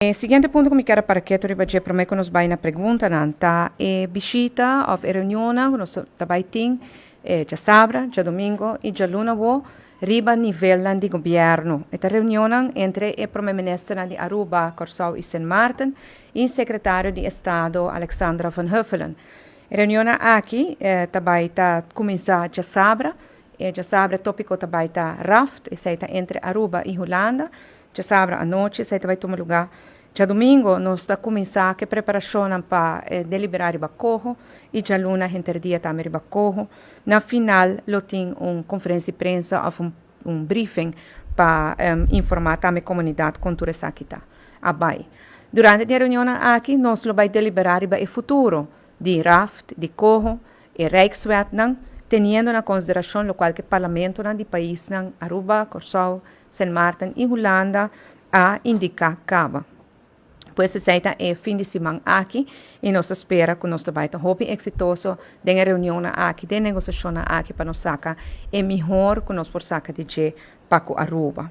E siguiente punto ku mi ke para ketu riba dje promé ku nos bai na preguntanan ta e bishita òf e reunionnan ku nos ta bai tin djasabra, djadumingu i djaluna awo riba nivelnan di gobièrnu. E ta reunionnan entre e prome ministernan di Aruba, Kòrsou i Sint Maarten i sekretario di Estado Alexandra van Huffelen. E reunionnan aki ta bai ta kuminsá djasabra. E djasabra e tópiko ta bai ta RAFT, esei ta entre Aruba i Hulanda. Djasabra anochi esei ta bai tuma lugá. Djadumingu nos ta kuminsá ku e preparashonnan pa deliberá riba koho i djaluna henter dia tambe riba koho. Na final lo tin un konferensia di prensa òf un briefing pa informá tambe komunidat kon tur esaki ta a bai. Durante di e reunionnan aki nos lo bai deliberá riba e futuro di RAFT, di koho, e Rijkswetnan, teniendo na konsiderashon lokual ku e parlamentonan di paisnan Aruba, Kòrsou, Sint Maarten i Hulanda a indiká kaba. Pues esei ta e fin di siman aki i nos ta spera ku nos ta bai ta hopi eksitoso den e reunionnan aki, den e negosiashonnan aki pa nos saka e mihor ku nos por saka di dje pa ku Aruba.